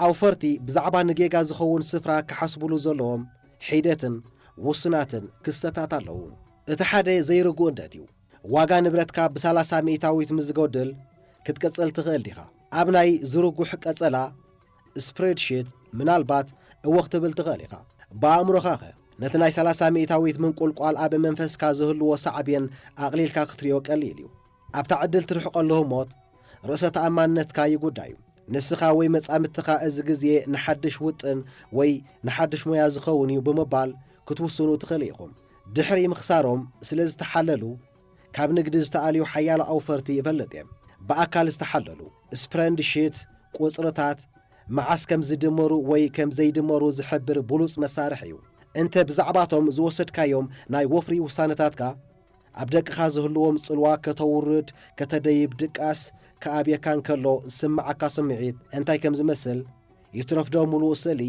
ኣውፈርቲ ብዛዕባ ንጌጋ ዝኸውን ስፍራ ክሓስቡሉ ዘለዎም ሒደትን ውሱናትን ክስተታት ኣለዉ። እቲ ሓደ ዘይርጉእነት እዩ። ዋጋ ንብረትካ ብ30 ሚእታዊት ምስ ዝጎድል ክትቅጽል ትኽእል ዲኻ? ኣብ ናይ ዝርጉሕ ቀጸላ ስፕሬድሺት ምናልባት እወ ክትብል ትኽእል ኢኻ። ብኣእምሮኻኸ ነቲ ናይ ሠላሳ ሚእታዊት ምንቁልቋል ኣብ መንፈስካ ዝህልዎ ሳዕቤን ኣቕሊልካ ክትሪኦ ቀሊል እዩ። ኣብታ ዕድል ትርሕቐሉ ህሞት ርእሰ ተኣማንነትካ ይጉዳ እዩ። ንስኻ ወይ መጻምድትኻ እዚ ግዜ ንሓድሽ ውጥን ወይ ንሓድሽ ሞያ ዝኸውን እዩ ብምባል ክትውስኑ ትኽእሉ ኢኹም። ድሕሪ ምኽሳሮም ስለ ዝተሓለሉ ካብ ንግዲ ዝተኣልዩ ሓያሎ ኣውፈርቲ እፈልጥ እየ። ብኣካል ዝተሓለሉ ስፕረንድሺት ቁጽርታት መዓስ ከም ዝድመሩ ወይ ከም ዘይድመሩ ዝሕብር ብሉጽ መሳርሒ እዩ። እንተ ብዛዕባቶም ዝወሰድካዮም ናይ ወፍሪ ውሳነታትካ ኣብ ደቅኻ ዝህልዎም ጽልዋ ከተውርድ ከተደይብ ድቃስ ክኣብየካ እንከሎ ዝስምዓካ ስምዒት እንታይ ከም ዝመስል ይትረፍዶ ምሉእ ስእሊ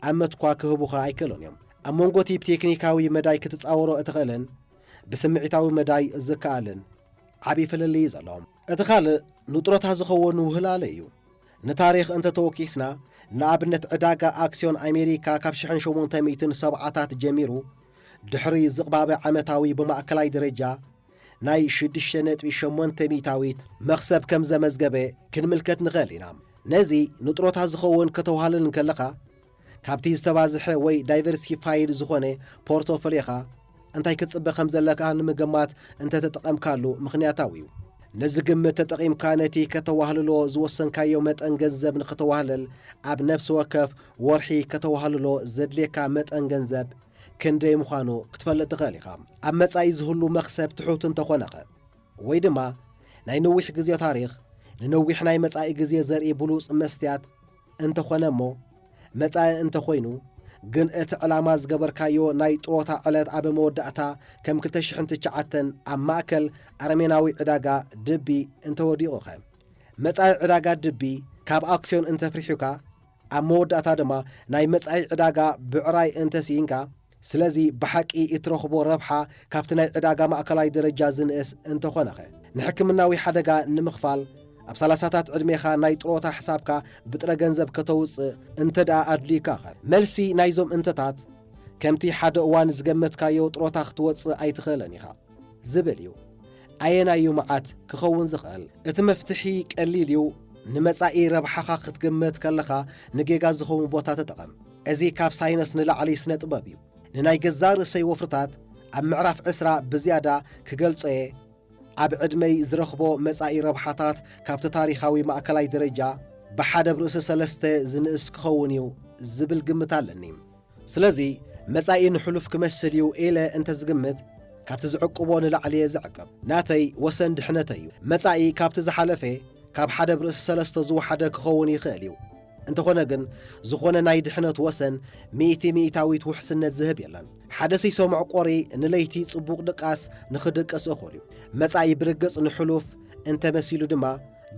ኣመትኳ ክህቡኻ ኣይክእሉን እዮም። ኣብ መንጎቲ ብቴክኒካዊ መዳይ ክትጻወሮ እትኽእልን ብስምዒታዊ መዳይ ዝከኣልን ዓቢ ፍልልይ እዩ ዘሎ። እቲ ካልእ ንጥሮታ ዝኸውን ውህላለ እዩ። ንታሪኽ እንተተወኪስና ንኣብነት ዕዳጋ ኣክስዮን ኣሜሪካ ካብ ሽሕን ሸሞንተ ሚእትን ሰብዓታት ጀሚሩ ድሕሪ ዝቕባበ ዓመታዊ ብማእከላይ ደረጃ ናይ ሽዱሽተ ነጥቢ ሸሞንተ ሚእታዊት መኽሰብ ከም ዘመዝገበ ክንምልከት ንኽእል ኢና። ነዚ ንጥሮታ ዝኸውን ከተዋህልል እንከለኻ ካብቲ ዝተባዝሐ ወይ ዳይቨርሲፋይድ ዝኾነ ፖርቶፎልዮኻ እንታይ ክትጽበ ከም ዘለካ ንምግማት እንተተጠቐምካሉ ምኽንያታዊ እዩ። ነዚ ግምት ተጠቒምካ ነቲ ከተዋህልሎ ዝወሰንካዮ መጠን ገንዘብ ንክተዋህልል ኣብ ነፍሲ ወከፍ ወርሒ ከተዋህልሎ ዘድልየካ መጠን ገንዘብ ክንደይ ምዃኑ ክትፈልጥ ትኽእል ኢኻ። ኣብ መጻኢ ዝህሉ መኽሰብ ትሑት እንተኾነኸ ወይ ድማ ናይ ነዊሕ ግዜ ታሪኽ ንነዊሕ ናይ መጻኢ ግዜ ዘርኢ ብሉጽ መስትያት እንተኾነ እሞ መጻኢ እንተኾይኑ ግን እቲ ዕላማ ዝገበርካዮ ናይ ጥሮታ ዕለት ኣብ መወዳእታ ከም ክልተ ሽሕን ትሽዓተን ኣብ ማእከል ኣረሜናዊ ዕዳጋ ድቢ እንተወዲቑኸ? መጻኢ ዕዳጋ ድቢ ካብ ኣክስዮን እንተፍሪሑካ ኣብ መወዳእታ ድማ ናይ መጻኢ ዕዳጋ ብዕራይ እንተስኢንካ ስለዚ ብሓቂ እትረኽቦ ረብሓ ካብቲ ናይ ዕዳጋ ማእከላይ ደረጃ ዝንእስ እንተኾነኸ? ንሕክምናዊ ሓደጋ ንምኽፋል ኣብ ሰላሳታት ዕድሜኻ ናይ ጥሮታ ሕሳብካ ብጥረ ገንዘብ ከተውጽእ እንተ ደኣ ኣድልዩካኸ? መልሲ ናይዞም እንተታት ከምቲ ሓደ እዋን ዝገመትካዮ ጥሮታ ክትወጽእ ኣይትኽእልን ኢኻ ዝብል እዩ። ኣየናይ እዩ መዓት ክኸውን ዝኽእል? እቲ መፍትሒ ቀሊል እዩ። ንመጻኢ ረብሓኻ ክትግምት ከለኻ ንጌጋ ዝኸውን ቦታ ተጠቐም። እዚ ካብ ሳይነስ ንላዕሊ ስነ ጥበብ እዩ። ንናይ ገዛእ ርእሰይ ወፍርታት ኣብ ምዕራፍ ዕስራ ብዝያዳ ክገልጾ እየ። ኣብ ዕድመይ ዝረኽቦ መጻኢ ረብሓታት ካብቲ ታሪኻዊ ማእከላይ ደረጃ ብሓደ ብርእሲ ሰለስተ ዝንእስ ክኸውን እዩ ዝብል ግምት ኣለኒ። ስለዚ መጻኢ ንሕሉፍ ክመስል እዩ ኢለ እንተ ዝግምት ካብቲ ዝዕቅቦ ንላዕሊ እየ ዝዕቅብ። ናተይ ወሰን ድሕነተይ እዩ። መጻኢ ካብቲ ዝሓለፈ ካብ ሓደ ብርእሲ ሰለስተ ዝወሓደ ክኸውን ይኽእል እዩ። እንተኾነ ግን ዝኾነ ናይ ድሕነት ወሰን ሚእቲ ሚእታዊት ውሕስነት ዝህብ የለን። ሓደ ሲሶ መዕቆሪ ንለይቲ ጽቡቕ ድቃስ ንኽድቅስ እኹል እዩ። መጻኢ ብርግጽ ንሕሉፍ እንተመሲሉ ድማ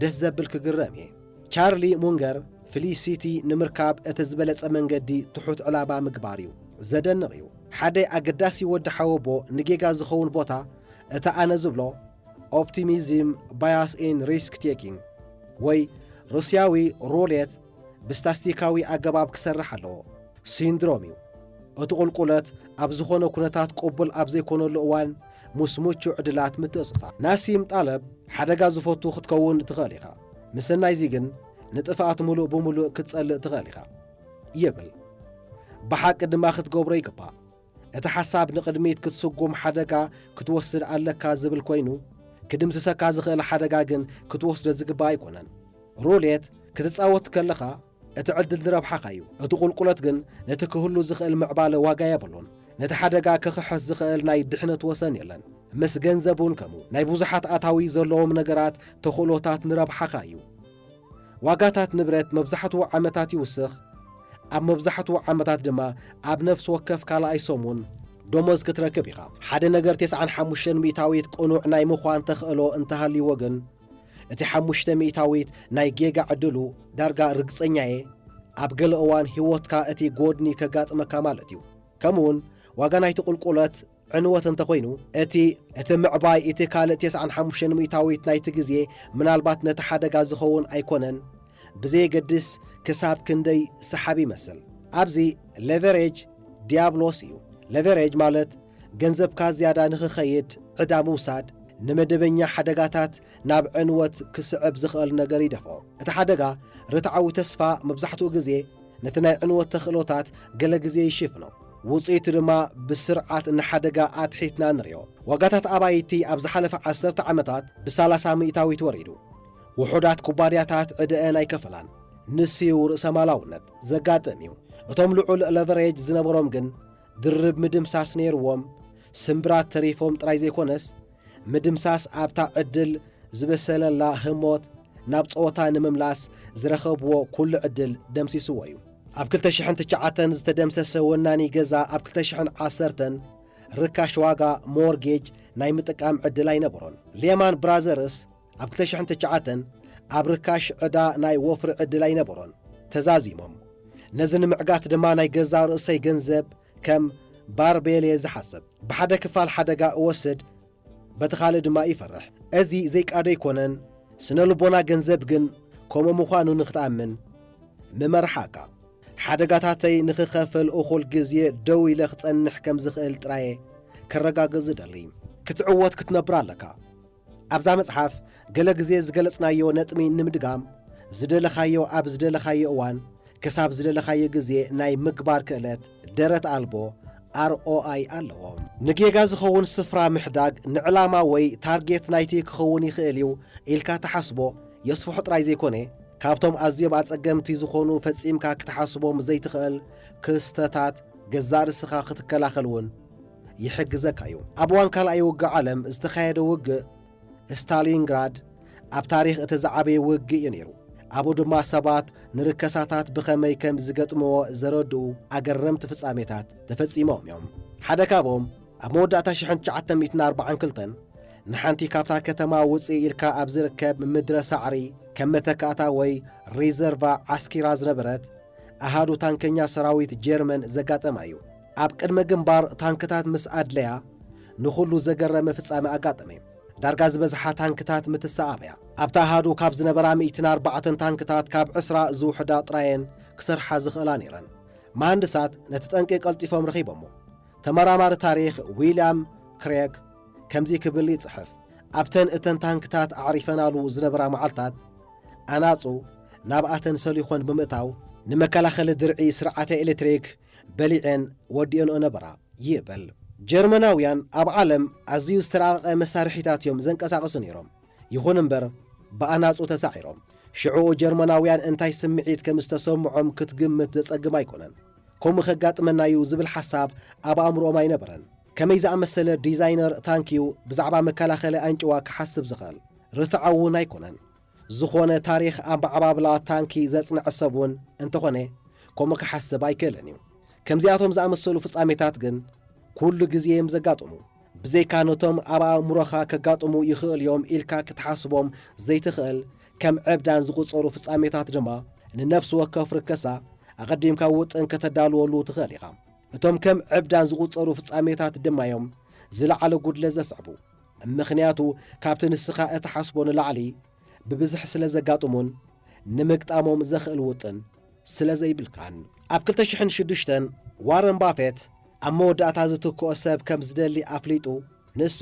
ደስ ዘብል ክግረም እየ። ቻርሊ ሙንገር ፍሊሲቲ ንምርካብ እቲ ዝበለጸ መንገዲ ትሑት ዕላማ ምግባር እዩ። ዘደንቕ እዩ። ሓደ ኣገዳሲ ወዲ ሓወቦ ንጌጋ ዝኸውን ቦታ እቲ ኣነ ዝብሎ ኦፕቲሚዝም ባያስ ኢን ሪስክ ቴኪንግ ወይ ሩስያዊ ሩሌት ብስታስቲካዊ ኣገባብ ክሰርሕ ኣለዎ። ሲንድሮም እዩ። እቲ ቁልቁለት ኣብ ዝኾነ ኩነታት ቅቡል ኣብ ዘይኮነሉ እዋን ምስ ምቹ ዕድላት ምትእስሳር። ናሲም ጣለብ ሓደጋ ዝፈቱ ክትከውን ትኽእል ኢኻ። ምስናይዚ ግን ንጥፍኣት ምሉእ ብምሉእ ክትጸልእ ትኽእል ኢኻ ይብል። ብሓቂ ድማ ክትገብሮ ይግባእ። እቲ ሓሳብ ንቕድሚት ክትስጉም ሓደጋ ክትወስድ ኣለካ ዝብል ኮይኑ፣ ክድምስሰካ ዝኽእል ሓደጋ ግን ክትወስዶ ዝግባእ ኣይኮነን። ሩሌት ክትጻወት ከለኻ እቲ ዕድል ንረብሓኻ እዩ። እቲ ቁልቁለት ግን ነቲ ክህሉ ዝኽእል ምዕባለ ዋጋ የብሉን። ነቲ ሓደጋ ክኽሕስ ዝኽእል ናይ ድሕነት ወሰን የለን። ምስ ገንዘብ እውን ከምኡ። ናይ ብዙሓት ኣታዊ ዘለዎም ነገራት ተኽእሎታት ንረብሓኻ እዩ። ዋጋታት ንብረት መብዛሕትኡ ዓመታት ይውስኽ። ኣብ መብዛሕትኡ ዓመታት ድማ ኣብ ነፍሲ ወከፍ ካልኣይ ሰሙን ደሞዝ ክትረክብ ኢኻ። ሓደ ነገር ተስዓን ሓሙሽተን ሚእታዊት ቅኑዕ ናይ ምዃን ተኽእሎ እንተሃልይዎ ግን፣ እቲ ሓሙሽተ ሚእታዊት ናይ ጌጋ ዕድሉ ዳርጋ ርግጸኛ እየ፣ ኣብ ገለ እዋን ህይወትካ እቲ ጎድኒ ከጋጥመካ ማለት እዩ። ከምኡውን ዋጋ ናይቲ ቁልቁለት ዕንወት እንተኾይኑ፣ እቲ፣ እቲ ምዕባይ እቲ ካልእ ተስዓን ሓሙሽተን ሚእታዊት ናይቲ ግዜ ምናልባት ነቲ ሓደጋ ዝኸውን ኣይኮነን፣ ብዘየገድስ ክሳብ ክንደይ ሰሓቢ ይመስል። ኣብዚ ሌቨሬጅ ዲያብሎስ እዩ። ሌቨሬጅ ማለት ገንዘብካ ዝያዳ ንኽኸይድ ዕዳ ምውሳድ፣ ንመደበኛ ሓደጋታት ናብ ዕንወት ክስዕብ ዝኽእል ነገር ይደፍኦ። እቲ ሓደጋ ርትዓዊ ተስፋ መብዛሕትኡ ግዜ ነቲ ናይ ዕንወት ተኽእሎታት ገለ ግዜ ይሽፍኖ። ውጽኢቱ ድማ ብስርዓት ንሓደጋ ኣትሒትና ንርእዮ። ዋጋታት ኣባይቲ ኣብ ዝሓለፈ ዓሰርተ ዓመታት ብሰላሳ ሚእታዊት ወሪዱ። ውሑዳት ኩባንያታት ዕደአን ኣይከፈላን። ንስዩ ርእሰማላውነት ዘጋጥም እዩ። እቶም ልዑል ለቨሬጅ ዝነበሮም ግን ድርብ ምድምሳስ ነይርዎም። ስምብራት ተሪፎም ጥራይ ዘይኮነስ፣ ምድምሳስ ኣብታ ዕድል ዝበሰለላ ህሞት ናብ ጸወታ ንምምላስ ዝረኸብዎ ኩሉ ዕድል ደምሲስዎ እዩ። ኣብ ክልተ ሽሕን ትሽዓተን ዝተደምሰሰ ወናኒ ገዛ ኣብ ክልተ ሽሕን ዓሰርተን ርካሽ ዋጋ ሞርጌጅ ናይ ምጥቃም ዕድል ኣይነበሮን። ሌማን ብራዘርስ ኣብ ክልተ ሽሕን ትሽዓተን ኣብ ርካሽ ዕዳ ናይ ወፍሪ ዕድል ኣይነበሮን። ተዛዚሞም። ነዚ ንምዕጋት ድማ ናይ ገዛ ርእሰይ ገንዘብ ከም ባርቤል እየ ዝሓስብ። ብሓደ ክፋል ሓደጋ እወስድ፣ በቲ ካልእ ድማ ይፈርሕ። እዚ ዘይቃዶ ኣይኮነን። ስነ ልቦና ገንዘብ ግን ከምኡ ምዃኑ ንኽትኣምን ምመርሓካ። ሓደጋታተይ ንኽኸፍል እኹል ግዜ ደው ኢለ ክጸንሕ ከም ዝኽእል ጥራየ ከረጋግጽ ዝደሊ። ክትዕወት ክትነብር ኣለካ። ኣብዛ መጽሓፍ ገለ ግዜ ዝገለጽናዮ ነጥቢ ንምድጋም፣ ዝደለኻዮ ኣብ ዝደለኻዮ እዋን ክሳብ ዝደለኻዮ ግዜ ናይ ምግባር ክእለት ደረት ኣልቦ ኣር ኦ ኣይ ኣለዎ። ንጌጋ ዝኸውን ስፍራ ምሕዳግ ንዕላማ ወይ ታርጌት ናይቲ ክኸውን ይኽእል እዩ ኢልካ ትሓስቦ የስፍሖ ጥራይ ዘይኮነ፣ ካብቶም ኣዝዮም ኣጸገምቲ ዝኾኑ ፈጺምካ ክትሓስቦም ዘይትኽእል ክስተታት ገዛእ ርእስኻ ክትከላኸል እውን ይሕግዘካ እዩ። ኣብ እዋን ካልኣይ ውግእ ዓለም ዝተኻየደ ውግእ ስታሊንግራድ ኣብ ታሪኽ እቲ ዝዓበየ ውግእ እዩ ነይሩ። ኣብኡ ድማ ሰባት ንርከሳታት ብኸመይ ከም ዝገጥምዎ ዘረድኡ ኣገረምቲ ፍጻሜታት ተፈጺሞም እዮም። ሓደ ካብኦም ኣብ መወዳእታ ሽሕን ትሽዓተ ሚእትን ኣርባዓን ክልተን ንሓንቲ ካብታ ከተማ ውጽእ ኢልካ ኣብ ዝርከብ ምድረ ሳዕሪ ከም መተካእታ ወይ ሪዘርቫ ዓስኪራ ዝነበረት ኣሃዱ ታንከኛ ሰራዊት ጀርመን ዘጋጠማ እዩ። ኣብ ቅድመ ግንባር ታንክታት ምስ ኣድለያ ንኹሉ ዘገረመ ፍጻመ ኣጋጠመ። ዳርጋ ዝበዝሓ ታንክታት ምትሰኣበያ። ኣብታ ኣሃዱ ካብ ዝነበራ ሚእትን ኣርባዕተን ታንክታት ካብ ዕስራ ዝውሕዳ ጥራየን ክሰርሓ ዝኽእላ ነይረን። መሃንድሳት ነቲ ጠንቂ ቀልጢፎም ረኺቦሞ። ተመራማሪ ታሪኽ ዊልያም ክሬግ ከምዚ ክብል ይጽሕፍ፣ ኣብተን እተን ታንክታት ኣዕሪፈናሉ ዝነበራ መዓልታት፣ ኣናጹ ናብኣተን ሰሊኾን ብምእታው፣ ንመከላኸሊ ድርዒ ስርዓተ ኤሌክትሪክ በሊዐን ወዲኦንኦ ነበራ ይብል። ጀርመናውያን ኣብ ዓለም ኣዝዩ ዝተራቐቐ መሳርሒታት እዮም ዘንቀሳቕሱ ነይሮም። ይኹን እምበር፣ ብኣናጹ ተሳዒሮም። ሽዑኡ ጀርመናውያን እንታይ ስምዒት ከም ዝተሰምዖም ክትግምት ዘጸግም ኣይኮነን። ከምኡ ከጋጥመና እዩ ዝብል ሓሳብ ኣብ ኣእምሮኦም ኣይነበረን። ከመይ ዝኣመሰለ ዲዛይነር ታንክ እዩ ብዛዕባ መከላኸሊ ኣንጭዋ ክሓስብ ዝኽእል? ርትዓዊ እውን ኣይኮነን። ዝኾነ ታሪኽ ኣመዓባብላ ታንኪ ዘጽንዐ ሰብ እውን እንተኾነ፣ ከምኡ ክሓስብ ኣይክእልን እዩ። ከምዚኣቶም ዝኣመሰሉ ፍጻሜታት ግን ኩሉ ግዜ እዮም ዘጋጥሙ። ብዘይካ ነቶም ኣብ ኣእምሮኻ ከጋጥሙ ይኽእል እዮም ኢልካ ክትሓስቦም ዘይትኽእል ከም ዕብዳን ዝቑጸሩ ፍጻሜታት ድማ፣ ንነፍሲ ወከፍ ርከሳ ኣቐዲምካ ውጥን ከተዳልወሉ ትኽእል ኢኻ። እቶም ከም ዕብዳን ዝቑጸሩ ፍጻሜታት ድማ እዮም ዝለዓለ ጉድለት ዘስዕቡ። ምኽንያቱ፣ ካብቲ ንስኻ እትሓስቦ ንላዕሊ ብብዝሒ ስለ ዘጋጥሙን ንምግጣሞም ዘኽእል ውጥን ስለ ዘይብልካን። ኣብ ክልተ ሽሕን ሽዱሽተን ዋረን ባፌት ኣብ መወዳእታ ዝትክኦ ሰብ ከም ዝደሊ ኣፍሊጡ፣ ንሱ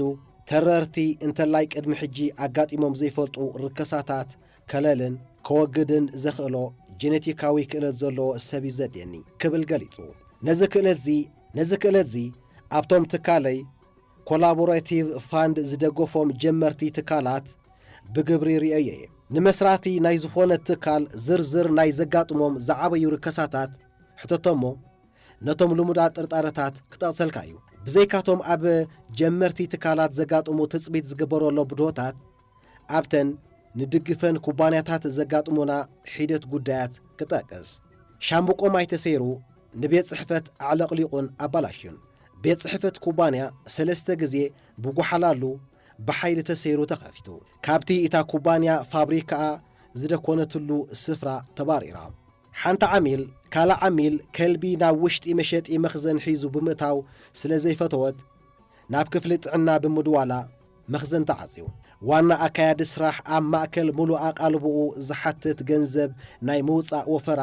ተረርቲ እንተላይ ቅድሚ ሕጂ ኣጋጢሞም ዘይፈልጡ ርከሳታት ከለልን ከወግድን ዘኽእሎ ጄኔቲካዊ ክእለት ዘለዎ ሰብ እዩ ዘድልየኒ ክብል ገሊጹ። ነዚ ክእለትዚ፣ ነዚ ክእለትዚ ኣብቶም ትካለይ ኮላቦሬቲቭ ፋንድ ዝደገፎም ጀመርቲ ትካላት ብግብሪ ርእየዮ እየ። ንመስራቲ ናይ ዝኾነ ትካል ዝርዝር ናይ ዘጋጥሞም ዝዓበዩ ርከሳታት ሕተቶሞ፣ ነቶም ልሙዳት ጥርጣረታት ክጠቕሰልካ እዩ። ብዘይካቶም ኣብ ጀመርቲ ትካላት ዘጋጥሙ ትጽቢት ዝግበረሎም ብድሆታት፣ ኣብተን ንድግፈን ኩባንያታት ዘጋጥሙና ሒደት ጉዳያት ክጠቅስ። ሻምብቆ ማይ ተሰይሩ ንቤት ጽሕፈት ኣዕለቕሊቑን ኣባላሽዩን። ቤት ጽሕፈት ኩባንያ ሰለስተ ግዜ ብጓሓላሉ ብሓይሊ ተሰይሩ ተኸፊቱ። ካብቲ እታ ኩባንያ ፋብሪካኣ ዝደኮነትሉ ስፍራ ተባሪራ። ሓንቲ ዓሚል፣ ካልእ ዓሚል ከልቢ ናብ ውሽጢ መሸጢ መኽዘን ሒዙ ብምእታው ስለ ዘይፈተወት፣ ናብ ክፍሊ ጥዕና ብምድዋላ፣ መኽዘን ተዓጽዩ። ዋና ኣካያዲ ስራሕ ኣብ ማእከል ምሉእ ኣቓልቦኡ ዝሓትት ገንዘብ ናይ ምውጻእ ወፈራ፣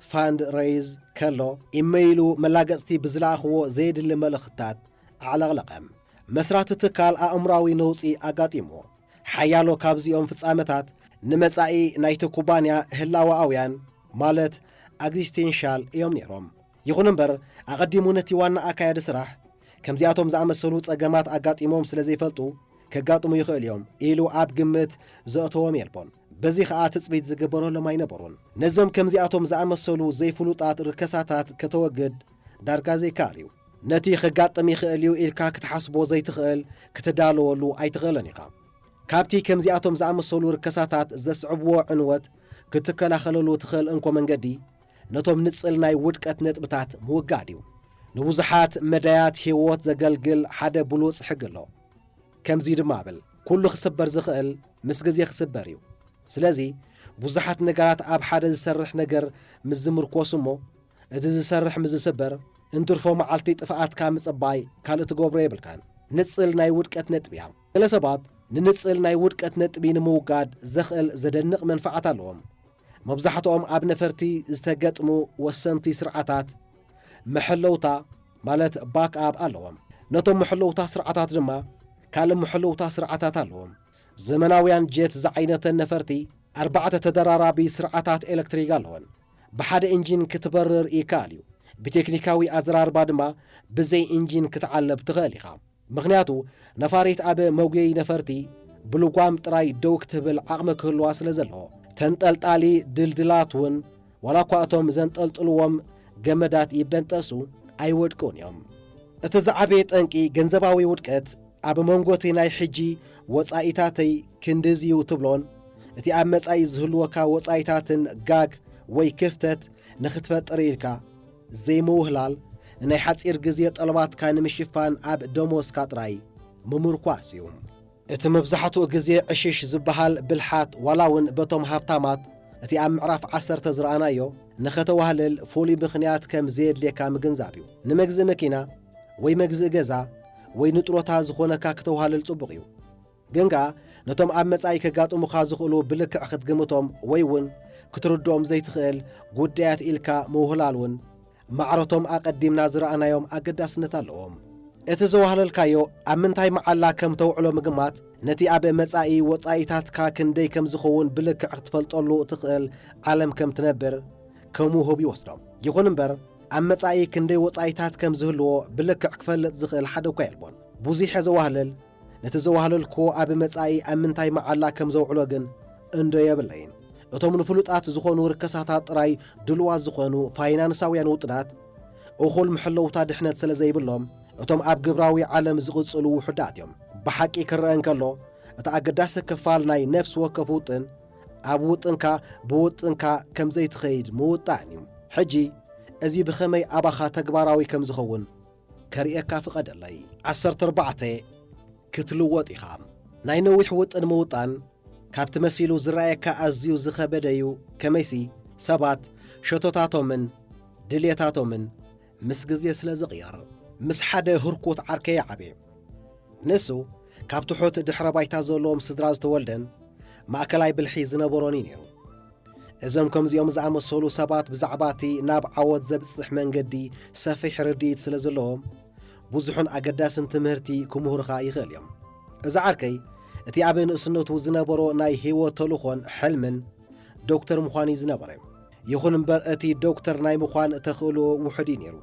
ፋንድ ሬይዝ፣ ከሎ፣ ኢመይሉ መላገጽቲ ብዝለኣኽዎ ዘየድሊ መልእኽትታት ኣዕለቕለቐ። መስራቲ ትካል ኣእምራዊ ነውጺ ኣጋጢምዎ። ሓያሎ ካብዚኦም ፍጻመታት ንመጻኢ ናይቲ ኩባንያ ህላወኣውያን፣ ማለት ኣግዚስቴንሻል እዮም ነይሮም። ይኹን እምበር፣ ኣቐዲሙ ነቲ ዋና ኣካያዲ ስራሕ ከምዚኣቶም ዝኣመሰሉ ጸገማት ኣጋጢሞም ስለ ዘይፈልጡ፣ ከጋጥሙ ይኽእል እዮም ኢሉ ኣብ ግምት ዘእተዎም የልቦን። በዚ ኸኣ ትጽቢት ዝግበረሎም ኣይነበሩን። ነዞም ከምዚኣቶም ዝኣመሰሉ ዘይፍሉጣት ርከሳታት ከተወግድ ዳርጋ ዘይከኣል እዩ። ነቲ ከጋጥም ይኽእል እዩ ኢልካ ክትሓስቦ ዘይትኽእል ክትዳለወሉ ኣይትኽእልን ኢኻ። ካብቲ ከምዚኣቶም ዝኣመሰሉ ርከሳታት ዘስዕብዎ ዕንወት ክትከላኸለሉ ትኽእል እንኮ መንገዲ፣ ነቶም ንጽል ናይ ውድቀት ነጥብታት ምውጋድ እዩ። ንብዙሓት መዳያት ህይወት ዘገልግል ሓደ ብሉጽ ሕጊ ኣሎ። ከምዚ ድማ እብል፣ ኩሉ ክስበር ዝኽእል ምስ ግዜ ክስበር እዩ። ስለዚ ብዙሓት ነገራት ኣብ ሓደ ዝሰርሕ ነገር ምስ ዝምርኮሱ እሞ፣ እቲ ዝሰርሕ ምስ ዝስበር፣ እንትርፎ መዓልቲ ጥፍኣትካ ምጽባይ ካልእ ትገብሮ የብልካን። ንጽል ናይ ውድቀት ነጥቢ እያ። ገለ ሰባት ንንጽል ናይ ውድቀት ነጥቢ ንምውጋድ ዘኽእል ዘደንቕ መንፍዓት ኣለዎም። መብዛሕትኦም ኣብ ነፈርቲ ዝተገጥሙ ወሰንቲ ስርዓታት መሐለውታ፣ ማለት ባክ ኣፕ ኣለዎም። ነቶም መሐለውታ ስርዓታት ድማ ካልእ መሐለውታ ስርዓታት ኣለዎም። ዘመናውያን ጀት ዝዓይነተን ነፈርቲ ኣርባዕተ ተደራራቢ ስርዓታት ኤሌክትሪክ ኣለወን። ብሓደ ኢንጂን ክትበርር ይከኣል እዩ። ብቴክኒካዊ ኣዘራርባ ድማ ብዘይ ኢንጂን ክትዓለብ ትኽእል ኢኻ። ምኽንያቱ ነፋሪት ኣብ መጉየዪ ነፈርቲ ብልጓም ጥራይ ደው ክትብል ዓቕሚ ክህልዋ ስለ ዘለዎ። ተንጠልጣሊ ድልድላት እውን ዋላ እኳ እቶም ዘንጠልጥልዎም ገመዳት ይበንጠሱ፣ ኣይወድቁን እዮም። እቲ ዝዓበየ ጠንቂ ገንዘባዊ ውድቀት ኣብ መንጎ እቲ ናይ ሕጂ ወጻኢታተይ ክንድዚ እዩ ትብሎን እቲ ኣብ መጻኢ ዝህልወካ ወጻኢታትን ጋግ ወይ ክፍተት ንኽትፈጥር ኢልካ ዘይምውህላል፣ ንናይ ሓጺር ግዜ ጠለባትካ ንምሽፋን ኣብ ደሞዝካ ጥራይ ምምርኳስ እዩ። እቲ መብዛሕትኡ ግዜ ዕሽሽ ዝበሃል ብልሓት፣ ዋላ እውን በቶም ሃብታማት፣ እቲ ኣብ ምዕራፍ ዓሰርተ ዝረኣናዮ፣ ንኸተዋህልል ፍሉይ ምኽንያት ከም ዘየድልየካ ምግንዛብ እዩ። ንመግዝኢ መኪና ወይ መግዝኢ ገዛ ወይ ንጥሮታ ዝኾነካ ክተዋህልል ጽቡቕ እዩ። ግን ከኣ ነቶም ኣብ መጻኢ ከጋጥሙኻ ዝኽእሉ ብልክዕ ክትግምቶም ወይ እውን ክትርድኦም ዘይትኽእል ጉዳያት ኢልካ ምውህላል እውን ማዕረቶም ኣቐዲምና ዝረኣናዮም ኣገዳስነት ኣለዎም። እቲ ዘዋህለልካዮ ኣብ ምንታይ መዓላ ከም ተውዕሎ ምግማት፣ ነቲ ኣብ መጻኢ ወጻኢታትካ ክንደይ ከም ዝኸውን ብልክዕ ክትፈልጠሉ እትኽእል ዓለም ከም ትነብር ከም ውሁብ ይወስዶ። ይኹን እምበር፣ ኣብ መጻኢ ክንደይ ወጻኢታት ከም ዝህልዎ ብልክዕ ክፈልጥ ዝኽእል ሓደ እኳ የልቦን። ብዙሕ እየ ዘዋህልል፣ ነቲ ዘዋህለልክዎ ኣብ መጻኢ ኣብ ምንታይ መዓላ ከም ዘውዕሎ ግን እንዶ የብለይን። እቶም ንፍሉጣት ዝኾኑ ርከሳታት ጥራይ ድሉዋት ዝኾኑ ፋይናንሳውያን ውጥናት፣ እኹል መሐለውታ ድሕነት ስለ ዘይብሎም፣ እቶም ኣብ ግብራዊ ዓለም ዝቕጽሉ ውሑዳት እዮም። ብሓቂ ክረአ እንከሎ፣ እቲ ኣገዳሲ ክፋል ናይ ነፍሲ ወከፍ ውጥን፣ ኣብ ውጥንካ ብውጥንካ ከም ዘይትኸይድ ምውጣን እዩ። ሕጂ፣ እዚ ብኸመይ ኣባኻ ተግባራዊ ከም ዝኸውን ከርእየካ ፍቐደለይ። ዓሰርተ ኣርባዕተ፣ ክትልወጥ ኢኻ። ናይ ነዊሕ ውጥን ምውጣን ካብቲ መሲሉ ዝረኣየካ ኣዝዩ ዝኸበደ እዩ። ከመይሲ፣ ሰባት ሸቶታቶምን ድልየታቶምን ምስ ግዜ ስለ ዝቕየር። ምስ ሓደ ህርኩት ዓርከይ ዓብየ። ንሱ ካብ ትሑት ድሕረ ባይታ ዘለዎም ስድራ ዝተወልደን ማእከላይ ብልሒ ዝነበሮን እዩ ነይሩ። እዞም ከምዚኦም ዝኣመሰሉ ሰባት ብዛዕባ እቲ ናብ ዓወት ዘብጽሕ መንገዲ ሰፊሕ ርድኢት ስለ ዘለዎም፣ ብዙሕን ኣገዳስን ትምህርቲ ክምህሩኻ ይኽእል እዮም። እዚ ዓርከይ፣ እቲ ኣብ ንእስነቱ ዝነበሮ ናይ ህይወት ተልእኾን ሕልምን ዶክተር ምዃን እዩ ዝነበረ። ይኹን እምበር፣ እቲ ዶክተር ናይ ምዃን ተኽእሎ ውሑድ እዩ ነይሩ።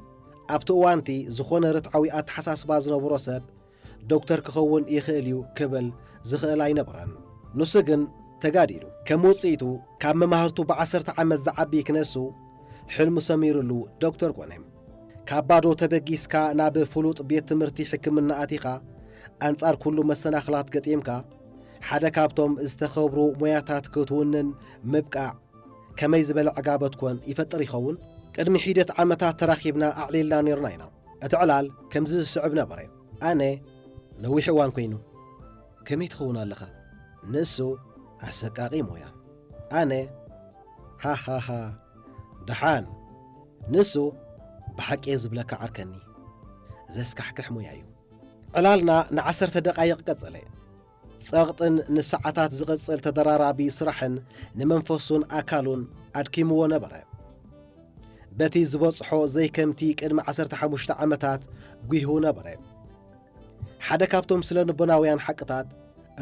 ኣብቲ እዋንቲ፣ ዝኾነ ርትዓዊ ኣተሓሳስባ ዝነበሮ ሰብ ዶክተር ክኸውን ይኽእል እዩ ክብል ዝኽእል ኣይነበረን። ንሱ ግን ተጋዲሉ። ከም ውጽኢቱ፣ ካብ መማህርቱ ብዓሰርተ ዓመት ዝዓቢ ክነሱ፣ ሕልሙ ሰሚሩሉ ዶክተር ኮነ። ካብ ባዶ ተበጊስካ ናብ ፍሉጥ ቤት ትምህርቲ ሕክምና ኣቲኻ፣ ኣንጻር ኩሉ መሰናኽላት ገጢምካ፣ ሓደ ካብቶም ዝተኸብሩ ሞያታት ክትውንን ምብቃዕ ከመይ ዝበለ ዕጋበት ኮን ይፈጥር ይኸውን? ቅድሚ ሒደት ዓመታት ተራኺብና ኣዕሊልና ኔርና ኢና። እቲ ዕላል ከምዚ ዝስዕብ ነበረ። ኣነ፣ ነዊሕ እዋን ኮይኑ። ከመይ ትኸውን ኣለኻ? ንሱ፣ ኣሰቃቒ ሞያ። ኣነ፣ ሃሃሃ፣ ደሓን። ንሱ፣ ብሓቂ እየ ዝብለካ ዓርከኒ። ዘስካሕክሕ ሞያ እዩ። ዕላልና ንዓሰርተ ደቓይቕ ቀጸለ። ጸቕጥን ንሰዓታት ዝቕጽል ተደራራቢ ስራሕን ንመንፈሱን ኣካሉን ኣድኪምዎ ነበረ። በቲ ዝበጽሖ ዘይከምቲ ቅድሚ ዓሰርተ ሓሙሽተ ዓመታት ጒሁ ነበረ። ሓደ ካብቶም ስነ ልቦናውያን ሓቅታት፣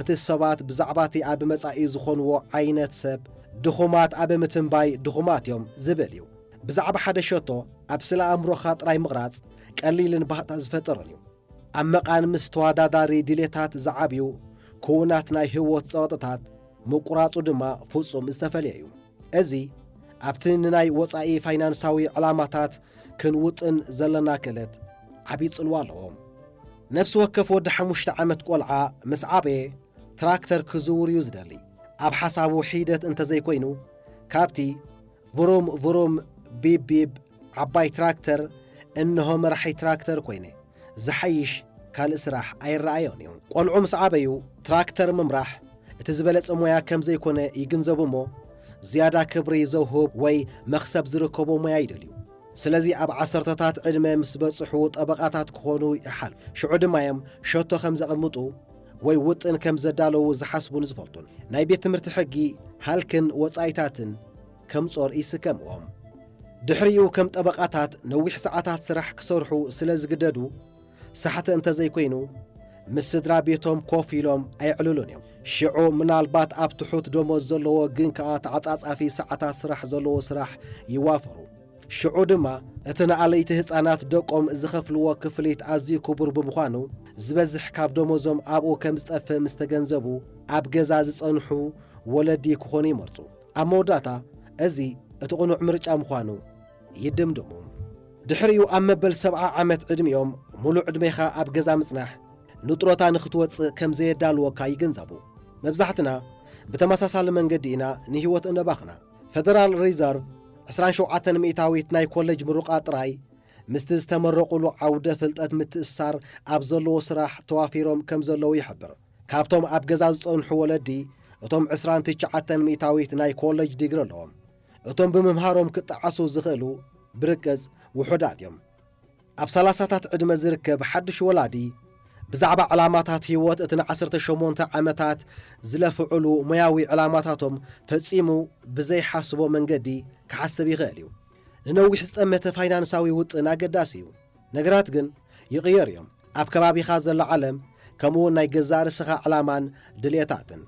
እቲ ሰባት ብዛዕባ እቲ ኣብ መጻኢ ዝኾንዎ ዓይነት ሰብ ድኹማት ኣብ ምትንባይ ድኹማት እዮም ዝብል እዩ። ብዛዕባ ሓደ ሸቶ ኣብ ስለ ኣእምሮኻ ጥራይ ምቕራጽ ቀሊልን ባህታ ዝፈጥርን እዩ። ኣብ መቓን ምስ ተወዳዳሪ ድሌታት ዝዓብዩ ክውናት ናይ ህይወት ጸቕጥታት ምቁራጹ ድማ ፍጹም ዝተፈልየ እዩ። እዚ ኣብቲ ንናይ ወጻኢ ፋይናንሳዊ ዕላማታት ክንውጥን ዘለና ክእለት ዓቢ ጽልዋ ኣለዎ። ነፍሲ ወከፍ ወዲ ሓሙሽተ ዓመት ቆልዓ ምስ ዓበየ ትራክተር ክዝውር እዩ ዝደሊ። ኣብ ሓሳቡ ሒደት እንተዘይኮይኑ፣ ካብቲ ቭሩም ቭሩም ቢብ ቢብ ዓባይ ትራክተር፣ እንሆ መራሒ ትራክተር ኮይነ፣ ዝሓይሽ ካልእ ስራሕ ኣይረኣዮን እዩ። ቆልዑ ምስ ዓበዩ ትራክተር ምምራሕ እቲ ዝበለጸ ሞያ ከም ዘይኮነ ይግንዘቡ እሞ፣ ዝያዳ ክብሪ ዘውህብ ወይ መኽሰብ ዝርከቦ ሞያ ይደልዩ። ስለዚ ኣብ ዓሰርተታት ዕድመ ምስ በጽሑ ጠበቓታት ክኾኑ ይሓልፉ። ሽዑ ድማ እዮም ሸቶ ከም ዘቐምጡ ወይ ውጥን ከም ዘዳለዉ ዝሓስቡን ዝፈልጡን። ናይ ቤት ትምህርቲ ሕጊ ሃልክን ወጻኢታትን ከም ጾር ይስከምዎም። ድሕሪኡ ከም ጠበቓታት ነዊሕ ሰዓታት ስራሕ ክሰርሑ ስለ ዝግደዱ፣ ሳሕቲ እንተዘይኮይኑ ምስ ስድራ ቤቶም ኮፍ ኢሎም ኣየዕልሉን እዮም። ሽዑ ምናልባት ኣብ ትሑት ደሞዝ ዘለዎ ግን ከኣ ተዓጻጻፊ ሰዓታት ስራሕ ዘለዎ ስራሕ ይዋፈሩ። ሽዑ ድማ እቲ ንኣለይቲ ህጻናት ደቆም ዝኸፍልዎ ክፍሊት ኣዝዩ ክቡር ብምዃኑ፣ ዝበዝሕ ካብ ደሞዞም ኣብኡ ከም ዝጠፍእ ምስ ተገንዘቡ፣ ኣብ ገዛ ዝጸንሑ ወለዲ ክኾኑ ይመርጹ። ኣብ መወዳእታ እዚ እቲ ቅኑዕ ምርጫ ምዃኑ ይድምድሙ። ድሕሪኡ ኣብ መበል ሰብዓ ዓመት ዕድሚኦም፣ ሙሉእ ዕድሜኻ ኣብ ገዛ ምጽናሕ ንጥሮታ ንኽትወጽእ ከም ዘየዳልወካ ይግንዘቡ። መብዛሕትና ብተመሳሳሊ መንገዲ ኢና ንህይወት እነባኽና። ፈደራል ሪዘርቭ ዕስራን ሸውዓተን ሚእታዊት ናይ ኮሌጅ ምሩቓ ጥራይ ምስቲ ዝተመረቑሉ ዓውደ ፍልጠት ምትእስሳር ኣብ ዘለዎ ስራሕ ተዋፊሮም ከም ዘለዉ ይሕብር። ካብቶም ኣብ ገዛ ዝጸንሑ ወለዲ፣ እቶም ዕስራን ትሽዓተን ሚእታዊት ናይ ኮሌጅ ዲግሪ ኣለዎም። እቶም ብምምሃሮም ክጠዓሱ ዝኽእሉ ብርቅጽ ውሑዳት እዮም። ኣብ ሰላሳታት ዕድመ ዝርከብ ሓድሽ ወላዲ፣ ብዛዕባ ዕላማታት ህይወት እቲ ንዓሰርተ ሸሞንተ ዓመታት ዝለፍዕሉ ሞያዊ ዕላማታቶም ፈጺሙ ብዘይሓስቦ መንገዲ ክሓስብ ይኽእል እዩ። ንነዊሕ ዝጠመተ ፋይናንሳዊ ውጥን ኣገዳሲ እዩ። ነገራት ግን ይቕየሩ እዮም። ኣብ ከባቢኻ ዘሎ ዓለም፣ ከምኡውን ናይ ገዛእ ርእስኻ ዕላማን ድልየታትን፣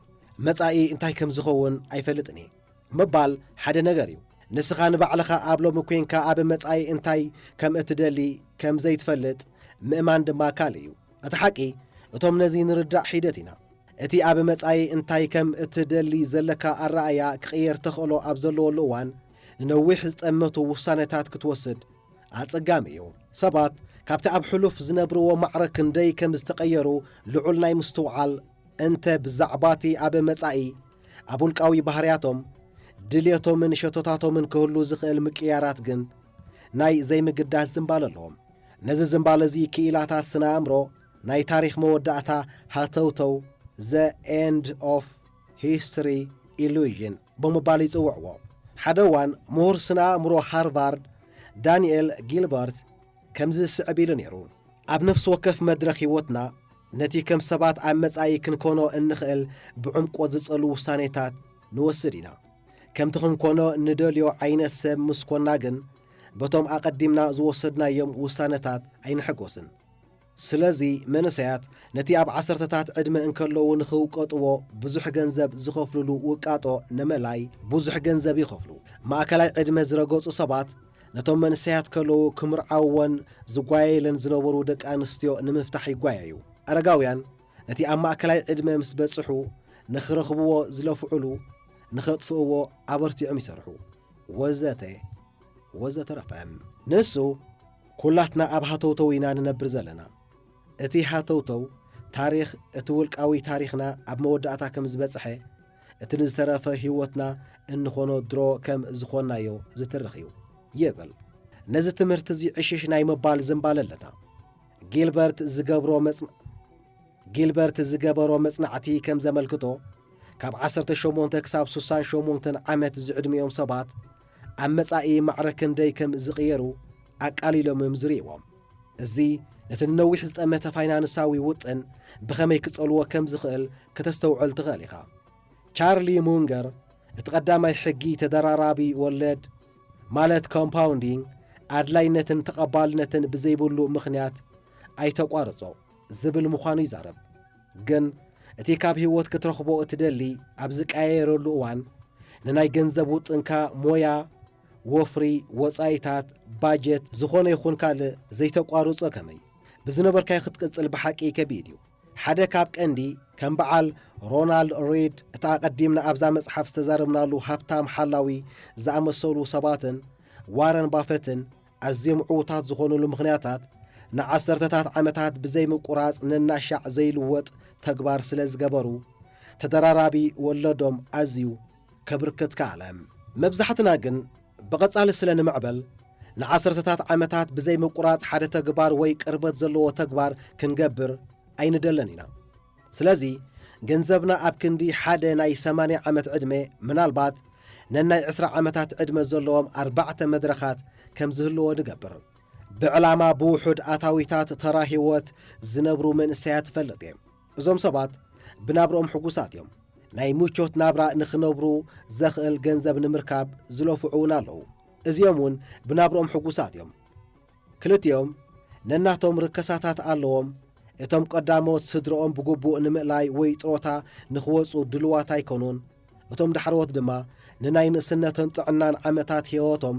መጻኢ እንታይ ከም ዝኸውን ኣይፈልጥን እየ ምባል ሓደ ነገር እዩ። ንስኻ ንባዕልኻ ኣብ ሎሚ ኴንካ ኣብ መጻኢ እንታይ ከም እትደሊ ከም ዘይትፈልጥ ምእማን ድማ ካልእ እዩ። እቲ ሓቂ፣ እቶም ነዚ ንርዳእ ሒደት ኢና። እቲ ኣብ መጻኢ እንታይ ከም እትደሊ ዘለካ ኣረኣእያ ክቕየር ተኽእሎ ኣብ ዘለወሉ እዋን፣ ንነዊሕ ዝጠመቱ ውሳነታት ክትወስድ ኣጸጋሚ እዩ። ሰባት ካብቲ ኣብ ሕሉፍ ዝነብርዎ ማዕረ ክንደይ ከም ዝተቐየሩ ልዑል ናይ ምስትውዓል፣ እንተ ብዛዕባቲ ኣብ መጻኢ ኣብ ውልቃዊ ባህርያቶም፣ ድልየቶምን ሸቶታቶምን ክህሉ ዝኽእል ምቅያራት ግን ናይ ዘይምግዳስ ዝንባለ ኣለዎም። ነዚ ዝንባለ እዚ ክኢላታት ስነ ኣእምሮ ናይ ታሪኽ መወዳእታ ሃተውተው፣ the end of history illusion ብምባል ይጽውዕዎ። ሓደ እዋን ምሁር ስነ ኣእምሮ ሃርቫርድ ዳንኤል ጊልበርት ከምዚ ዝስዕብ ኢሉ ነይሩ። ኣብ ነፍሲ ወከፍ መድረኽ ህይወትና፣ ነቲ ከም ሰባት ኣብ መጻኢ ክንኮኖ እንኽእል ብዕምቆት ዝጸሉ ውሳኔታት ንወስድ ኢና። ከምቲ ክንኮኖ ንደልዮ ዓይነት ሰብ ምስ ኮና ግን፣ በቶም ኣቐዲምና ዝወሰድናዮም ውሳነታት ኣይንሕጎስን። ስለዚ መንእሰያት ነቲ ኣብ ዓሰርተታት ዕድመ እንከለዉ ንኽውቀጥዎ ብዙሕ ገንዘብ ዝኸፍሉሉ ውቃጦ ንምእላይ ብዙሕ ገንዘብ ይኸፍሉ። ማእከላይ ዕድመ ዝረገጹ ሰባት ነቶም መንእሰያት ከለዉ ክምርዓውወን ዝጓየየለን ዝነበሩ ደቂ ኣንስትዮ ንምፍታሕ ይጓየዩ። ኣረጋውያን ነቲ ኣብ ማእከላይ ዕድመ ምስ በጽሑ ንኽረኽብዎ ዝለፍዑሉ ንኸጥፍእዎ ኣበርቲዖም ይሰርሑ። ወዘተ ወዘተረፈ። ንሱ፣ ኩላትና ኣብ ሃተውተው ኢና ንነብር ዘለና። እቲ ሃተውተው ታሪኽ፣ እቲ ውልቃዊ ታሪኽና ኣብ መወዳእታ ከም ዝበጽሐ፣ እቲ ንዝተረፈ ህይወትና እንኾኖ ድሮ ከም ዝኾንናዮ ዝትርኽ እዩ ይብል። ነዚ ትምህርቲ እዚ ዕሽሽ ናይ ምባል ዝንባለ ኣለና። ጊልበርት ዝገብሮ መጽ-፣ ጊልበርት ዝገበሮ መጽናዕቲ ከም ዘመልክቶ፣ ካብ ዓሰርተ ሸሞንተ ክሳብ ስሳን ሸሞንተን ዓመት ዝዕድሚኦም ሰባት ኣብ መጻኢ ማዕረ ክንደይ ከም ዝቕየሩ ኣቃሊሎም እዮም ዝርእይዎም። እዚ እቲ ንነዊሕ ዝጠመተ ፋይናንሳዊ ውጥን ብኸመይ ክጸልዎ ከም ዝኽእል ከተስተውዕል ትኽእል ኢኻ። ቻርሊ ሙንገር፣ እቲ ቀዳማይ ሕጊ ተደራራቢ ወለድ፣ ማለት ኮምፓውንዲንግ፣ ኣድላይነትን ተቐባልነትን ብዘይብሉ ምኽንያት ኣይተቋርጾ ዝብል ምዃኑ ይዛረብ። ግን እቲ ካብ ህይወት ክትረኽቦ እትደሊ ኣብ ዝቀያየረሉ እዋን፣ ንናይ ገንዘብ ውጥንካ፣ ሞያ፣ ወፍሪ፣ ወጻኢታት፣ ባጀት፣ ዝኾነ ይኹን ካልእ ዘይተቋርጾ ከመይ? ብዝነበርካዮ ክትቅጽል ብሓቂ ከቢድ እዩ። ሓደ ካብ ቀንዲ፣ ከም በዓል ሮናልድ ሪድ፣ እቲ ኣቐዲምና ኣብዛ መጽሓፍ ዝተዛረብናሉ ሃብታም ሓላዊ ዝኣመሰሉ ሰባትን ዋረን ባፈትን ኣዝዮም ዕዉታት ዝኾኑሉ ምኽንያታት፣ ንዓሰርተታት ዓመታት ብዘይምቁራጽ ነናሻዕ ዘይልወጥ ተግባር ስለ ዝገበሩ፣ ተደራራቢ ወለዶም ኣዝዩ ከብርክት ከኣለ። መብዛሕትና ግን ብቐጻሊ ስለ ንምዕበል፣ ንዓሰርተታት ዓመታት ብዘይ ምቁራጽ ሓደ ተግባር ወይ ቅርበት ዘለዎ ተግባር ክንገብር ኣይንደልን ኢና። ስለዚ፣ ገንዘብና ኣብ ክንዲ ሓደ ናይ ሰማንያ ዓመት ዕድመ፣ ምናልባት ነናይ ዕስራ ዓመታት ዕድመ ዘለዎም ኣርባዕተ መድረኻት ከም ዝህልዎ ንገብር። ብዕላማ ብውሑድ ኣታዊታት ተራ ህይወት ዝነብሩ መንእሰያት እፈልጥ እየ። እዞም ሰባት ብናብርኦም ሕጉሳት እዮም። ናይ ምቾት ናብራ ንኽነብሩ ዘኽእል ገንዘብ ንምርካብ ዝለፍዑ እውን ኣለዉ። እዚኦም እውን ብናብርኦም ሕጉሳት እዮም። ክልቲኦም ነናቶም ርከሳታት ኣለዎም። እቶም ቀዳሞት ስድርኦም ብግቡእ ንምእላይ ወይ ጥሮታ ንኽወጹ ድልዋት ኣይኮኑን። እቶም ዳሕረዎት ድማ ንናይ ንእስነትን ጥዕናን ዓመታት ህይወቶም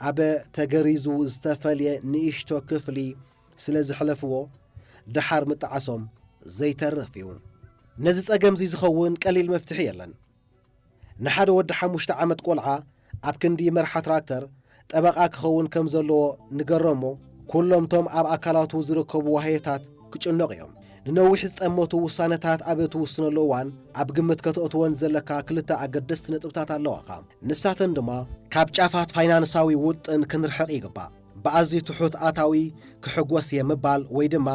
ኣብ ተገሪዙ ዝተፈልየ ንእሽቶ ክፍሊ ስለ ዝሕለፍዎ፣ ደሓር ምጥዓሶም ዘይተርፍ እዩ። ነዚ ጸገምዚ ዝኸውን ቀሊል መፍትሒ የለን። ንሓደ ወዲ ሓሙሽተ ዓመት ቆልዓ ኣብ ክንዲ መርሓ ትራክተር ጠበቓ ክኸውን ከም ዘለዎ ንገሮሞ፣ ኩሎም ቶም ኣብ ኣካላቱ ዝርከቡ ዋህዮታት ክጭነቑ እዮም። ንነዊሕ ዝጠመቱ ውሳነታት ኣብ እትውስነሉ እዋን ኣብ ግምት ከተእትወን ዘለካ ክልተ ኣገደስቲ ነጥብታት ኣለዋኻ። ንሳተን ድማ ካብ ጫፋት ፋይናንሳዊ ውጥን ክንርሕቕ ይግባእ። ብኣዝዩ ትሑት ኣታዊ ክሕጎስ እየ ምባል ወይ ድማ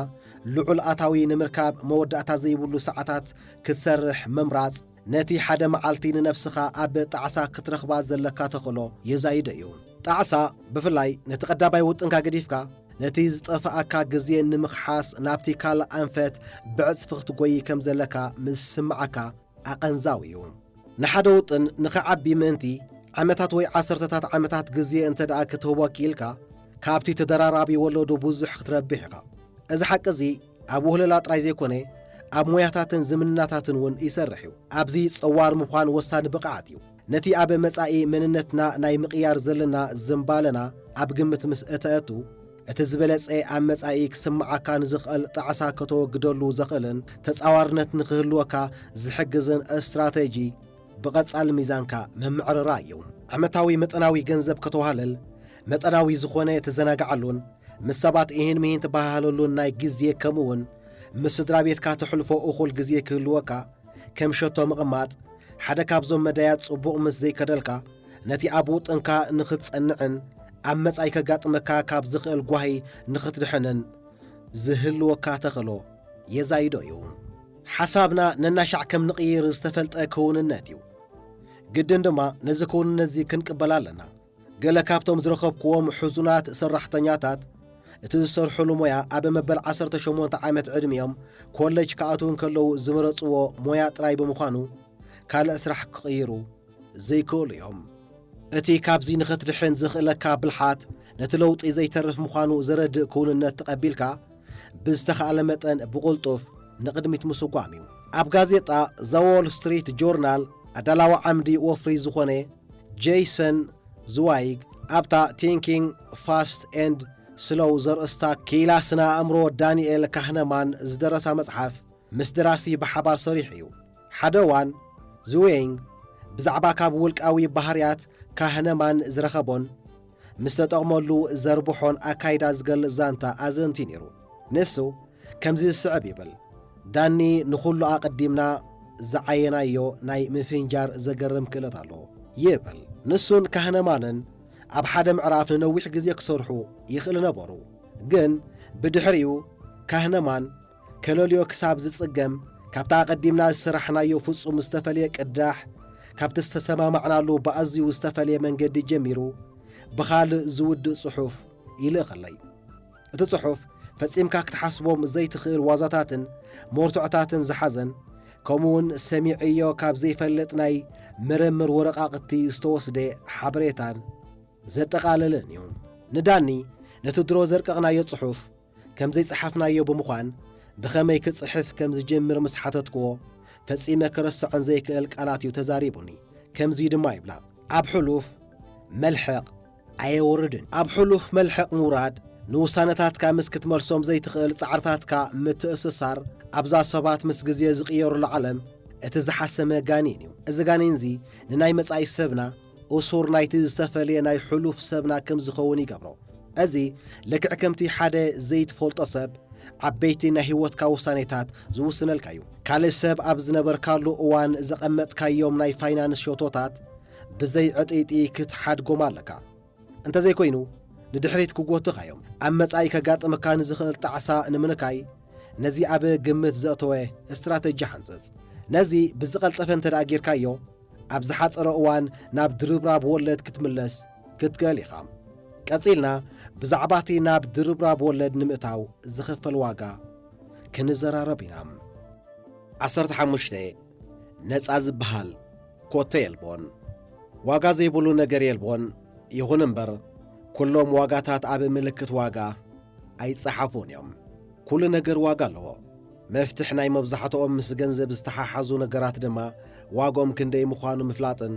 ልዑል ኣታዊ ንምርካብ መወዳእታ ዘይብሉ ሰዓታት ክትሰርሕ ምምራጽ፣ ነቲ ሓደ መዓልቲ ንነብስኻ ኣብ ጣዕሳ ክትረኽባ ዘለካ ተኽእሎ የዛይዶ እዩ። ጣዕሳ፣ ብፍላይ ነቲ ቀዳማይ ውጥንካ ገዲፍካ፣ ነቲ ዝጠፍኣካ ግዜ ንምኽሓስ ናብቲ ካልእ ኣንፈት ብዕጽፊ ክትጎዪ ከም ዘለካ ምስ ዝስምዓካ ኣቐንዛዊ እዩ። ንሓደ ውጥን ንኽዓቢ ምእንቲ፣ ዓመታት ወይ ዓሰርተታት ዓመታት ግዜ እንተ ደኣ ክትህቦ ክኢልካ፣ ካብቲ ተደራራቢ ወለዱ ብዙሕ ክትረብሕ ኢኻ። እዚ ሓቂ እዚ ኣብ ውህለላ ጥራይ ዘይኮነ፣ ኣብ ሞያታትን ዝምድናታትን እውን ይሰርሕ እዩ። ኣብዚ ጸዋር ምዃን ወሳኒ ብቕዓት እዩ። ነቲ ኣብ መጻኢ መንነትና ናይ ምቕያር ዘለና ዝንባለና ኣብ ግምት ምስ እተእቱ፣ እቲ ዝበለጸ ኣብ መጻኢ ክስምዓካ ንዝኽእል ጣዕሳ ከተወግደሉ ዘኽእልን ተጻዋርነት ንኽህልወካ ዝሕግዝን ስትራተጂ ብቐጻሊ ሚዛንካ ምምዕርራይ እዩ። ዓመታዊ መጠናዊ ገንዘብ ከተዋህልል፣ መጠናዊ ዝኾነ ትዘናግዓሉን ምስ ሰባት ኢሂን ምሂን ትበሃሃለሉን ናይ ግዜ፣ ከምኡውን ምስ ስድራ ቤትካ ተሕልፎ እኹል ግዜ ክህልወካ፣ ከም ሸቶ ምቕማጥ፣ ሓደ ካብዞም መዳያት ጽቡቕ ምስ ዘይከደልካ፣ ነቲ ኣብ ውጥንካ ንኽትጸንዕን ኣብ መጻኢ ከጋጥመካ ካብ ዝኽእል ጓሂ ንኽትድሕንን ዝህልወካ ተኽእሎ የዛይዶ እዩ። ሓሳብና ነናሻዕ ከም ንቕይር ዝተፈልጠ ክውንነት እዩ። ግድን ድማ ነዚ ክውንነት እዚ ክንቅበል ኣለና። ገለ ካብቶም ዝረኸብክዎም ሕዙናት ሰራሕተኛታት፣ እቲ ዝሰርሕሉ ሞያ ኣብ መበል ዓሰርተ ሸሞንተ ዓመት ዕድሚኦም ኮሌጅ ክኣትዉ እንከለዉ ዝመረጽዎ ሞያ ጥራይ ብምዃኑ፣ ካልእ ስራሕ ክቕይሩ ዘይክእሉ እዮም። እቲ ካብዚ ንኽትድሕን ዘኽእለካ ብልሓት፣ ነቲ ለውጢ ዘይተርፍ ምዃኑ ዘረድእ ክውንነት ተቐቢልካ፣ ብዝተኻእለ መጠን ብቕልጡፍ ንቕድሚት ምስጓም እዩ። ኣብ ጋዜጣ ዘ ዎል ስትሪት ጆርናል ኣዳላዊ ዓምዲ ወፍሪ ዝኾነ ጄይሰን ዝዋይግ፣ ኣብታ ቲንኪንግ ፋስት ኤንድ ስሎው ዘርእስታ ክኢላ ስነ ኣእምሮ ዳንኤል ካህነማን ዝደረሳ መጽሓፍ፣ ምስ ደራሲ ብሓባር ሰሪሑ እዩ። ሓደ እዋን፣ ዝዌይንግ ብዛዕባ ካብ ውልቃዊ ባህርያት ካህነማን ዝረኸቦን ምስ ተጠቕመሉ ዘርብሖን ኣካይዳ ዝገልጽ ዛንታ ኣዘንቲ ነይሩ። ንሱ ከምዚ ዝስዕብ ይብል፣ "ዳኒ ንኹሉ ኣቐዲምና ዝዓየናዮ ናይ ምፍንጃር ዘገርም ክእለት ኣለዎ" ይብል። ንሱን ካህነማንን ኣብ ሓደ ምዕራፍ ንነዊሕ ግዜ ክሰርሑ ይኽእል ነበሩ። ግን ብድሕሪኡ ካህነማን ከለልዮ ክሳብ ዝጽገም፣ ካብቲ ኣቐዲምና ዝሰራሕናዮ ፍጹም ዝተፈልየ ቅዳሕ፣ ካብቲ ዝተሰማማዕናሉ ብኣዝዩ ዝተፈልየ መንገዲ ጀሚሩ፣ ብኻልእ ዝውድእ ጽሑፍ ይልእኸለይ። እቲ ጽሑፍ ፈጺምካ ክትሓስቦም ዘይትኽእል ዋዛታትን መርትዖታትን ዝሓዘን፣ ከምኡውን ሰሚዐዮ ካብ ዘይፈልጥ ናይ ምርምር ወረቓቕቲ ዝተወስደ ሓበሬታን ዘጠቓለለን እዩ። ንዳኒ ነቲ ድሮ ዘርቀቕናዮ ጽሑፍ ከም ዘይጸሓፍናዮ ብምዃን፣ ብኸመይ ክጽሕፍ ከም ዝጀምር ምስ ሓተትክዎ፣ ፈጺመ ክረስዖን ዘይክእል ቃላት እዩ ተዛሪቡኒ። ከምዚ ድማ ይብላ፣ ኣብ ሕሉፍ መልሕቕ ኣየወርድን። ኣብ ሕሉፍ መልሕቕ ምውራድ፣ ንውሳነታትካ ምስ ክትመልሶም ዘይትኽእል ጻዕርታትካ ምትእስሳር፣ ኣብዛ ሰባት ምስ ግዜ ዝቕየሩላ ዓለም እቲ ዝሓሰመ ጋኔን እዩ። እዚ ጋኔንዚ ንናይ መጻኢ ሰብና እሱር ናይቲ ዝተፈልየ ናይ ሕሉፍ ሰብና ከም ዝኸውን ይገብሮ። እዚ ልክዕ ከምቲ ሓደ ዘይትፈልጦ ሰብ ዓበይቲ ናይ ህይወትካ ውሳኔታት ዝውስነልካ እዩ። ካልእ ሰብ ኣብ ዝነበርካሉ እዋን ዘቐመጥካዮም ናይ ፋይናንስ ሸቶታት ብዘይ ዕጥይጢ ክትሓድጎም ኣለካ። እንተዘይኮይኑ፣ ንድሕሪት ክጎትኻ እዮም። ኣብ መጻኢ ከጋጥመካ ንዝኽእል ጣዕሳ ንምንካይ፣ ነዚ ኣብ ግምት ዘእተወ ስትራተጂ ሓንጽጽ። ነዚ ብዝቐልጠፈ እንተ ደኣ ጌርካዮ፣ ኣብ ዝሓጸረ እዋን ናብ ድርብራብ ወለድ ክትምለስ ክትክእል ኢኻ። ቀጺልና ብዛዕባ እቲ ናብ ድርብራብ ወለድ ንምእታው ዝኽፈል ዋጋ ክንዘራረብ ኢና። ዓሰርተ ሓሙሽተ፣ ነጻ ዝበሃል ኮቶ የልቦን። ዋጋ ዘይብሉ ነገር የልቦን። ይኹን እምበር፣ ኩሎም ዋጋታት ኣብ ምልክት ዋጋ ኣይጸሓፉን እዮም። ኩሉ ነገር ዋጋ ኣለዎ። መፍትሕ ናይ መብዛሕትኦም ምስ ገንዘብ ዝተሓሓዙ ነገራት ድማ ዋግኦም ክንደይ ምዃኑ ምፍላጥን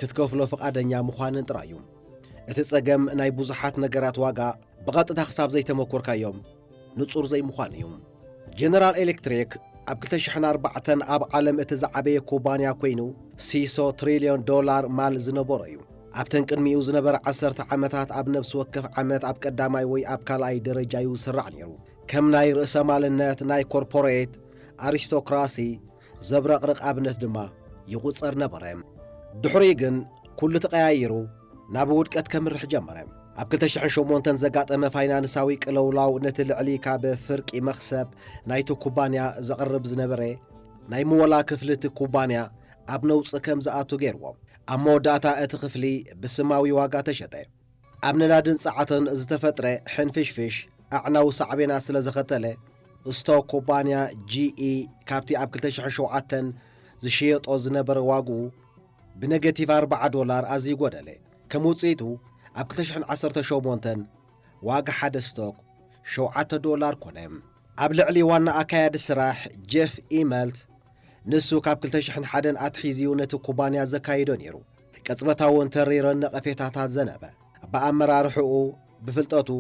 ክትከፍሎ ፍቓደኛ ምዃንን ጥራይ እዩ። እቲ ጸገም ናይ ብዙሓት ነገራት ዋጋ ብቐጥታ ክሳብ ዘይተመኮርካዮም ንጹር ዘይምዃን እዩ። ጀነራል ኤሌክትሪክ ኣብ ክልተ ሽሕን ኣርባዕተን ኣብ ዓለም እቲ ዝዓበየ ኩባንያ ኮይኑ፣ ሲሶ ትሪልዮን ዶላር ማል ዝነበሮ እዩ። ኣብተን ቅድሚኡ ዝነበረ ዓሰርተ ዓመታት ኣብ ነፍሲ ወከፍ ዓመት ኣብ ቀዳማይ ወይ ኣብ ካልኣይ ደረጃ እዩ ዝስራዕ ነይሩ። ከም ናይ ርእሰ ማልነት ናይ ኮርፖሬት ኣሪስቶክራሲ ዘብረቕርቕ ኣብነት ድማ ይቑጸር ነበረ። ድሕሪኡ ግን ኩሉ ተቐያይሩ ናብ ውድቀት ከምርሕ ጀመረ። ኣብ ክልተ ሽሕን ሸሞንተን ዘጋጠመ ፋይናንሳዊ ቅልውላው ነቲ ልዕሊ ካብ ፍርቂ መኽሰብ ናይቲ ኩባንያ ዘቕርብ ዝነበረ ናይ ምወላ ክፍሊ እቲ ኩባንያ ኣብ ነውጺ ከም ዝኣቱ ገይርዎ። ኣብ መወዳእታ እቲ ክፍሊ ብስማዊ ዋጋ ተሸጠ። ኣብ ነዳድን ጸዓትን ዝተፈጥረ ሕንፍሽፍሽ ኣዕናዊ ሳዕቤናት ስለ ዘኸተለ፣ ስቶክ ኩባንያ ጂ ኢ ካብቲ ኣብ ክልተ ሽሕን ሸውዓተን ዝሽየጦ ዝነበረ ዋግኡ ብነገቲቭ ኣርብዓ ዶላር ኣዝዩ ጎደለ። ከም ውጽኢቱ፣ ኣብ ክልተ ሽሕን ዓሰርተ ሸሞንተን ዋጋ ሓደ ስቶክ ሸውዓተ ዶላር ኮነ። ኣብ ልዕሊ ዋና ኣካያዲ ስራሕ ጀፍ ኢመልት፣ ንሱ ካብ ክልተ ሽሕን ሓደን ኣትሒዙ ነቲ ኩባንያ ዘካይዶ ነይሩ፣ ቅጽበታውን ተሪርን ነቐፌታታት ዘነበ። ብኣመራርሕኡ፣ ብፍልጠቱ፣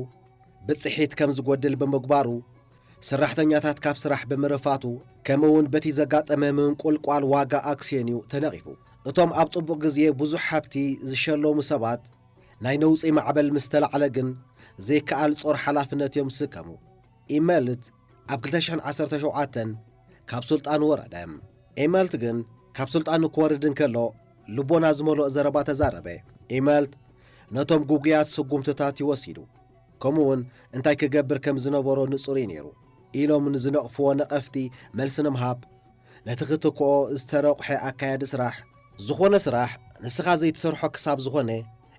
ብጽሒት ከም ዝጎድል ብምግባሩ፣ ሰራሕተኛታት ካብ ስራሕ ብምርፋቱ፣ ከምኡውን በቲ ዘጋጠመ ምንቁልቋል ዋጋ ኣክስዮን እዩ ተነቒፉ። እቶም ኣብ ጽቡቕ ግዜ ብዙሕ ሃብቲ ዝሸለሙ ሰባት፣ ናይ ነውጺ ማዕበል ምስ ተላዕለ ግን ዘይከኣል ጾር ሓላፍነት እዮም ዝስከሙ። ኢመልት ኣብ ክልተ ሽሕን ዓሰርተ ሸውዓተን ካብ ስልጣን ወረደ። ኢመልት ግን ካብ ስልጣኑ ክወርድ እንከሎ ልቦና ዝመልኦ ዘረባ ተዛረበ። ኢመልት ነቶም ግጉያት ስጉምትታት እዩ ወሲዱ። ከምኡውን እንታይ ክገብር ከም ዝነበሮ ንጹር እዩ ነይሩ። ኢሎም ንዝነቕፍዎ ነቐፍቲ መልሲ ንምሃብ፣ ነቲ ክትክኦ ዝተረቑሐ ኣካያዲ ስራሕ፣ ዝኾነ ስራሕ ንስኻ ዘይትሰርሖ ክሳብ ዝኾነ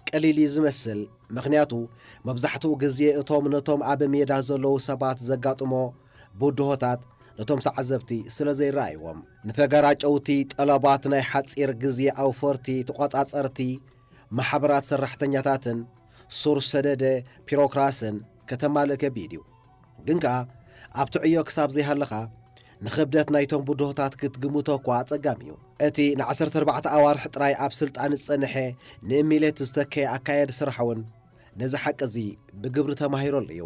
ቀሊል እዩ ዝመስል። ምኽንያቱ፣ መብዛሕትኡ ግዜ እቶም ነቶም ኣብ ሜዳ ዘለዉ ሰባት ዘጋጥሞ ብድሆታት ነቶም ተዓዘብቲ ስለ ዘይረኣይዎም፣ ንተገራጨውቲ ጠለባት ናይ ሓጺር ግዜ ኣውፈርቲ፣ ተቖጻጸርቲ፣ ማሕበራት ሰራሕተኛታትን ሱር ሰደደ ቢሮክራስን ከተማልእ ከቢድ እዩ። ግን ከኣ ኣብቲ ዕዮ ክሳብ ዘይሃለኻ ንኽብደት ናይቶም ብድሆታት ክትግምቶ እኳ ኣጸጋሚ እዩ። እቲ ንዓሰርተ ኣርባዕተ ኣዋርሕ ጥራይ ኣብ ስልጣን ዝጸንሐ ንእሚሌት ዝተከየ ኣካየዲ ስራሕ እውን ነዚ ሓቂ እዚ ብግብሪ ተማሂረሉ እዩ።